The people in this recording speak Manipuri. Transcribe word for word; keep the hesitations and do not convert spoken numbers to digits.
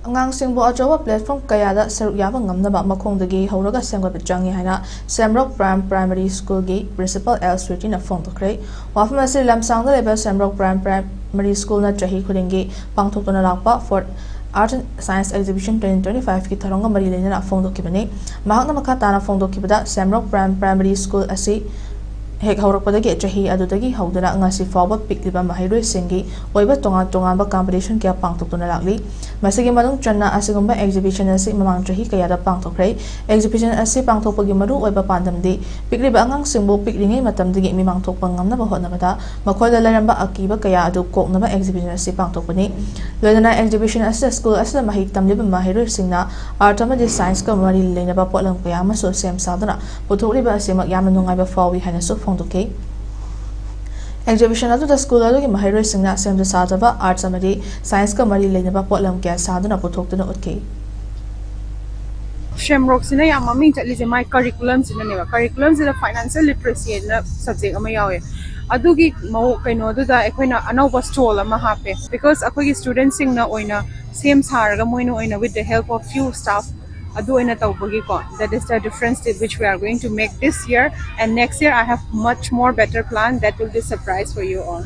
ꯑꯉꯥꯡꯁꯤꯡꯕꯨ ꯑꯆꯧꯕ platform ꯀꯌꯥꯗ ꯁꯔꯨꯛ ꯌꯥꯕ ꯉꯝꯅꯕ ꯃꯈꯣꯡꯗꯒꯤ ꯍꯧꯔꯒ ꯁꯦꯝꯒꯠꯄ ꯆꯪꯏ ꯍꯥꯏꯅ ꯁꯦꯝꯔꯣꯛ Prime Primary Schoolꯒꯤ Principal L ꯁ꯭ꯋꯤꯇꯤꯅ ꯐꯣꯡꯗꯣꯛꯈ꯭ꯔꯦ꯫ ꯋꯥꯐꯝ ꯑꯁꯤ ꯂꯝꯁꯥꯡꯗ ꯂꯩꯕ ꯁꯦꯝꯔꯣꯛ Prime Primary Schoolꯅ ꯆꯍꯤ ꯈꯨꯗꯤꯡꯒꯤ ꯄꯥꯡꯊꯣꯛꯇꯨꯅ ꯂꯥꯛꯄ Fourth Art and Science Exhibition twenty twenty-fiveꯀꯤ ꯊꯧꯔꯝꯒ ꯃꯔꯤ ꯂꯩꯅꯅ ꯐꯣꯡꯗꯣꯛꯈꯤꯕꯅꯤ꯫ ꯃꯍꯥꯛꯅ ꯃꯈꯥ ꯇꯥꯅ ꯐꯣꯡꯗꯣꯛꯈꯤꯕꯗ, ꯁꯦꯝꯔꯣꯛ Prime Primary School ꯑꯁꯤ ꯍꯦꯛ ꯍꯧꯔꯛꯄꯗꯒꯤ ꯆꯍꯤ ꯑꯗꯨꯗꯒꯤ ꯍꯧꯗꯨꯅ ꯉꯁꯤ ꯐꯥꯎꯕ ꯄꯤꯛꯂꯤꯕ ꯃꯍꯩꯔꯣꯏꯁꯤꯡꯒꯤ ꯑꯣꯏꯕ ꯇꯣꯉꯥꯟ ꯇꯣꯉꯥꯟꯕ competition ꯀꯌꯥ ꯄꯥꯡꯊꯣꯛꯇꯨꯅ ꯂꯥꯛꯂꯤ꯫ ꯃꯁꯤꯒꯤ ꯃꯅꯨꯡ ꯆꯟꯅ ꯑꯁꯤꯒꯨꯝꯕ exhibition ꯑꯁꯤ ꯃꯃꯥꯡ ꯆꯍꯤ ꯀꯌꯥꯗ ꯄꯥꯡꯊꯣꯛꯈ꯭ꯔꯦ꯫ Exhibition ꯑꯁꯤ ꯄꯥꯡꯊꯣꯛꯄꯒꯤ ꯃꯔꯨ ꯑꯣꯏꯕ ꯄꯥꯟꯗꯝꯗꯤ ꯄꯤꯛꯂꯤꯕ ꯑꯉꯥꯡꯁꯤꯡꯕꯨ ꯄꯤꯛꯂꯤꯉꯩ ꯃꯇꯝꯗꯒꯤ ꯃꯤꯃꯥꯡ ꯊꯣꯛꯄ ꯉꯝꯅꯕ ꯍꯣꯠꯅꯕꯗ ꯃꯈꯣꯏꯗ ꯂꯩꯔꯝꯕ ꯑꯀꯤꯕ ꯀꯌꯥ ꯑꯗꯨ ꯀꯣꯛꯅꯕ exhibition ꯑꯁꯤ ꯄꯥꯡꯊꯣꯛꯄꯅꯤ꯫ ꯂꯣꯏꯅꯅ exhibition ꯑꯁꯤꯗ school ꯑꯁꯤꯗ ꯃꯍꯩ ꯇꯝꯂꯤꯕ ꯃꯍꯩꯔꯣꯏꯁꯤꯡꯅ art ꯑꯃꯗꯤ scienceꯀ ꯃꯔꯤ ꯂꯩꯅꯕ ꯄꯣꯠꯂꯝ ꯀꯌꯥ ꯑꯃꯁꯨ ꯁꯦꯝ ꯁꯥꯗꯨꯅ ꯄꯨꯊꯣꯛꯂꯤꯕ ꯑꯁꯤꯃꯛ ꯌꯥꯝꯅ ꯅꯨꯡꯉꯥꯏꯕ ꯐꯥꯎꯏ ꯍꯥꯏꯅꯁꯨ ꯐꯣꯡꯗꯣꯛꯈꯤ꯫ Exhibition ꯑꯗꯨꯗ school ꯑꯗꯨꯒꯤ ꯃꯍꯩꯔꯣꯏꯁꯤꯡꯅ ꯁꯦꯝꯖ ꯁꯥꯖꯕ arts ꯑꯃꯗꯤ scienceꯀ ꯃꯔꯤ ꯂꯩꯅꯕ ꯄꯣꯠꯂꯝ ꯀꯌꯥ ꯁꯥꯗꯨꯅ ꯄꯨꯊꯣꯛꯇꯨꯅ ꯎꯠꯈꯤ꯫ ꯁꯦꯝꯔꯣꯛꯁꯤꯅ ꯌꯥꯝ ꯃꯃꯤꯡ ꯆꯠꯂꯤꯁꯦ ꯃꯥꯏ curriculumꯁꯤꯅꯅꯦꯕ꯫ Curriculumꯁꯤꯗ financial literacy ꯍꯥꯏꯅ subject ꯑꯃ ꯌꯥꯎꯋꯦ꯫ ꯑꯗꯨꯒꯤ ꯃꯑꯣ- ꯀꯩꯅꯣꯗꯨꯗ ꯑꯩꯈꯣꯏꯅ ꯑꯅꯧꯕ stall ꯑꯃ ꯍꯥꯞꯄꯦ, because ꯑꯩꯈꯣꯏꯒꯤ studentꯁꯤꯡꯅ ꯑꯣꯏꯅ ꯁꯦꯝ ꯁꯥꯔꯒ ꯃꯣꯏꯅ ꯑꯣꯏꯅ with the help of few staff ꯑꯗꯨ ꯑꯣꯏꯅ ꯇꯧꯕꯒꯤꯀꯣ, that is the difference that which we are going to make this year, and next year I have much more better plan that will be surprise for you all.